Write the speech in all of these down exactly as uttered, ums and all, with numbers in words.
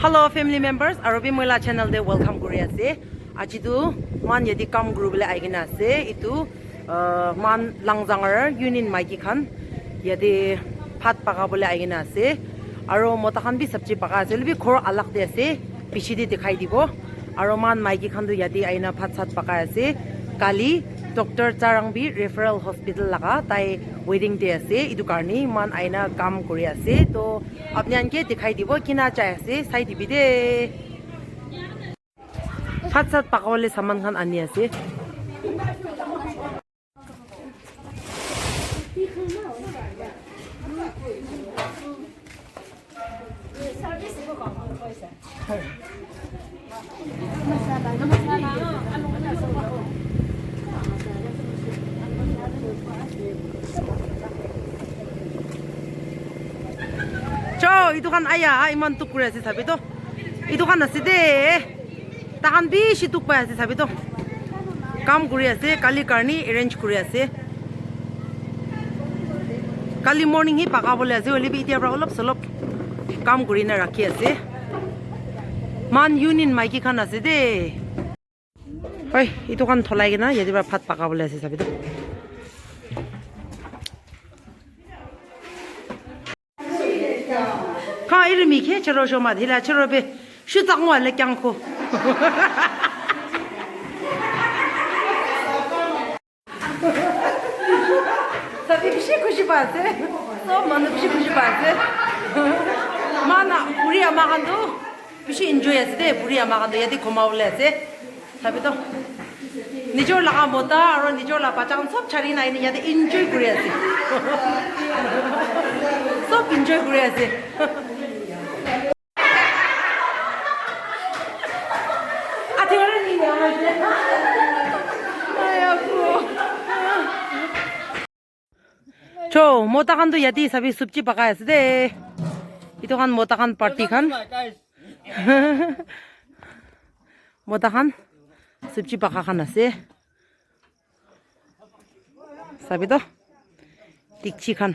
Hello family members, aru bi moi la channel te welcome kuri ase. Aji tu moikhan yate kam kuri bole ahi kena ase. Itu, uh, moikhan Langjangar Union maiki khan yate bhat paka bole ahi kena ase. Aru mota khan bi sabji paka ase, hoile bi ghor alag te ase, piche te dikhai dibo. Aru moikhan maiki khan tu yate ahina bhat sat pakai ase. Kali Doctor Charangbi Referral Hospital laga tai wedding te ase, itu karne moikhan ahina kam kuri ase. To apni khan ke dikhai dibo, kina jai ase, sai dibi de. Bhat sat pakawole saman khan ani ase. Cho, itu khan aya, iman tuk kuri ase sabi to. Itu khan ase de. Tahan bishi dukh pai ase sabi to. Kam kuri ase, kali karni arrange kuri ase. Kali morning hi paka bole ase, hoile bi itya pra olop solop kam kuri na rakhi ase. Moikhan Union maiki khan ase de. Hoi, itu khan tholai kena yate pra bhat paka bole ase sabi to. Kha ilu mi khe chero shoma dhila chero be shu tak ngwa le kyang kho. Sabi bishi khushi pa ase. Sob manu bishi khushi pa ase. Mana buri ama khan tu bishi enjoy ase de, buri ama khan tu yate khoma bole ase. Sabi to. Nijor laga mota aro nijor laga bacha khan sob chari nai ni yate enjoy kuri ase. Sob enjoy kuri ase. Ati aro ni ya. Ay, apu. Cho, mota khan tu yate sabi subji pakai ase de. Itu khan mota khan party khan. Mota khan subji paka khan ase. Sabi to. Tikchi khan.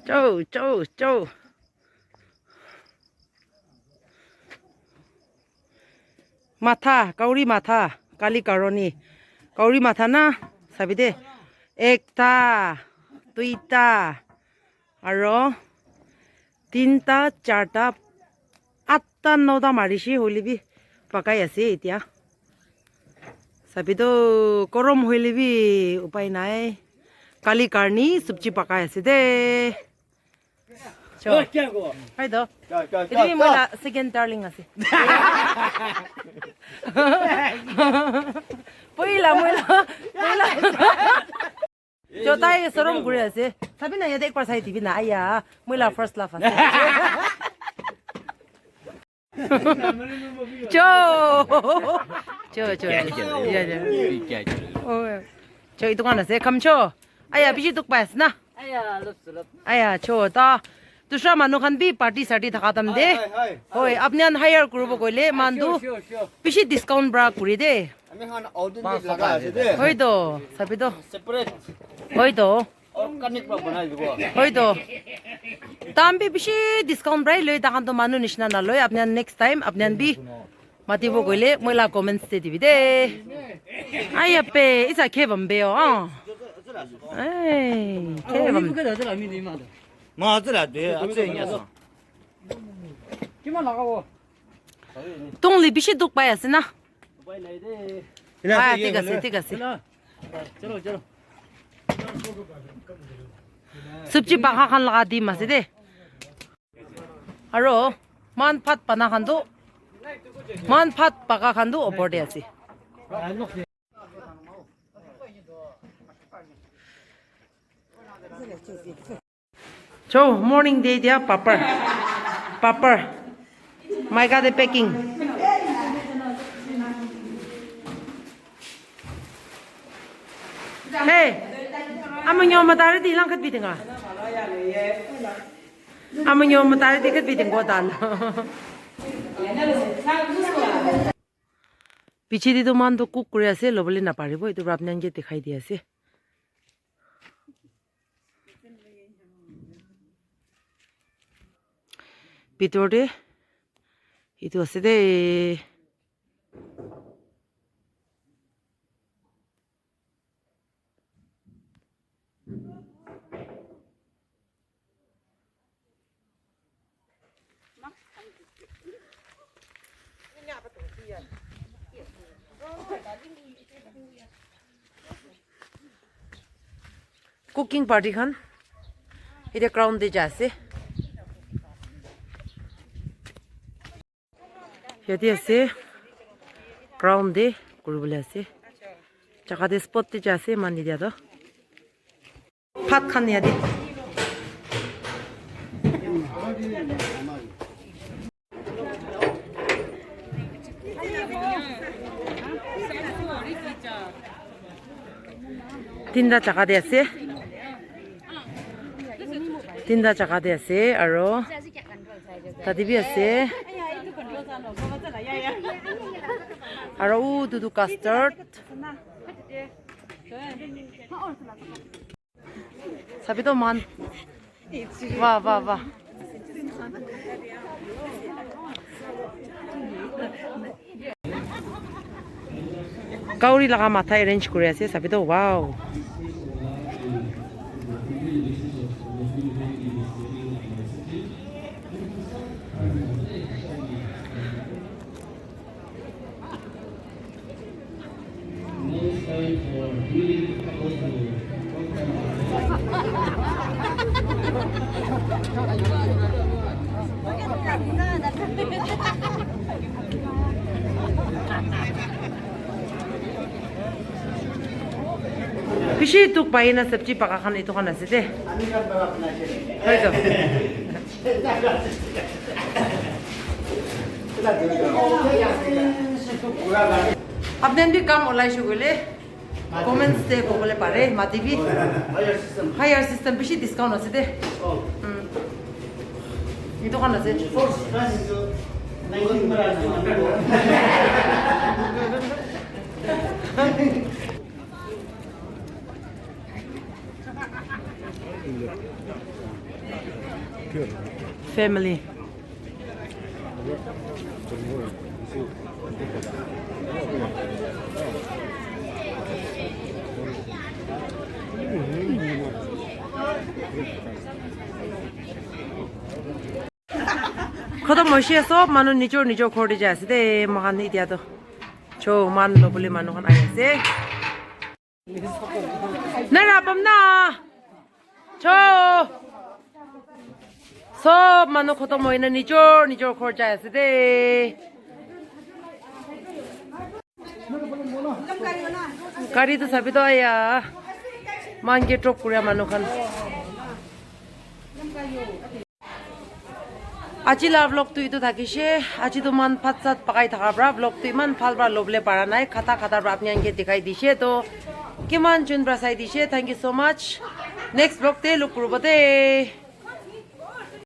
Cho, cho, cho. Matha, kauri matha, kali karoni. Kauri matha na, sabi de. Ekta, duita, aro tinta, charta, atta, nota marishi, hoile bi pakai ase itya. Sabi to, korom hoile bi upai nai. Kali karni subji pakai ase de. Cho. Hai do. Itu bi moi la second darling ase. Poila, moi la, moi la. Cho tai sorom kuri ase. Sabi na yate ekbar sai dibi na. Aya, moi la first love ase. Cho. Cho, cho. Ya, ya. Oh. Cho, itu khan ase. Kam cho. Aya, bishi dukh pai ase na. Aya, lop, lop. Aya, cho ta. Dusra manu khan bi party sarty thaka time de. Hoi, hoi, hoi. Hoi, apni khan hire kuribo koile, moikhan tu bishi discount pra kuri de. Ami khan authentic laga ase de. Hoi to, sabi to. Separate. Hoi to. Organic pra banai dibo. Hoi to. Dam bi bishi discount pra loi, takhan to manu nishina na loi. Apni khan next time, apni khan bi matibo koile, moi la comments te dibi de. Ai ape, isa khe bambe o, ah. Ai, khe bam. Ma, azu la de, azu ya sa. Tong li bishi dukh pai ase na. Ah, thik ase, thik ase. Subji paka khan laga dim ase de. Aro, moikhan bhat bana khan tu, moikhan bhat paka khan tu opor te ase. Cho, morning de dia, papar. Papar. Maika de packing. Hey, amo nyo matare di lang kat bitinga. Amo nyo matare di kat bitinga dan. Piche te tu moikhan tu cook kuri ase, lobole naparibo, etu para apni khan ke dikhai di ase. Bitor te etu ase de. Cooking party khan. Ite crown te ja ase. Yate ase. Crown te kuribole ase. Jaga te spot te ja ase manu dia toh. Bhat khan yate. Tinta jaga te ase. Tinta jaga te ase aro tate bi ase. Aro utu tu custard. Sabi toh moikhan. Wah, wah, wah. Kauri laga matha arrange kuri ase, sabi toh, wow. Bishi dukh pai na sabji baka khan etu khan ase de. Hoi to. Apni khan bi kam ulai shey koile comments te kobole pare, mati bi. Higher system. Higher system bishi discount ase de. Oh. Hmm. Etu khan ase. First price is nineteen price. Family. Khotom hoishe, sob manu nijor nijor ghor te jai ase de, moikhan etia toh. Cho, man lobole manu khan ahi ase. Nara pam na. Cho. Sob manu khotom hoina nijor nijor ghor jai ase de. Gari tu sabi toh aya. Man ke drop kuria manu khan. Aji la vlog tu etu thakishe. Aji tu man phat sat pakai thaka pra vlog tu iman bhal pra lobole para nai. Khata khata pra apni khan ke dikhai dishe. To kiman jun pra sai dishe. Thank you so much. Next vlog te log kuribo de.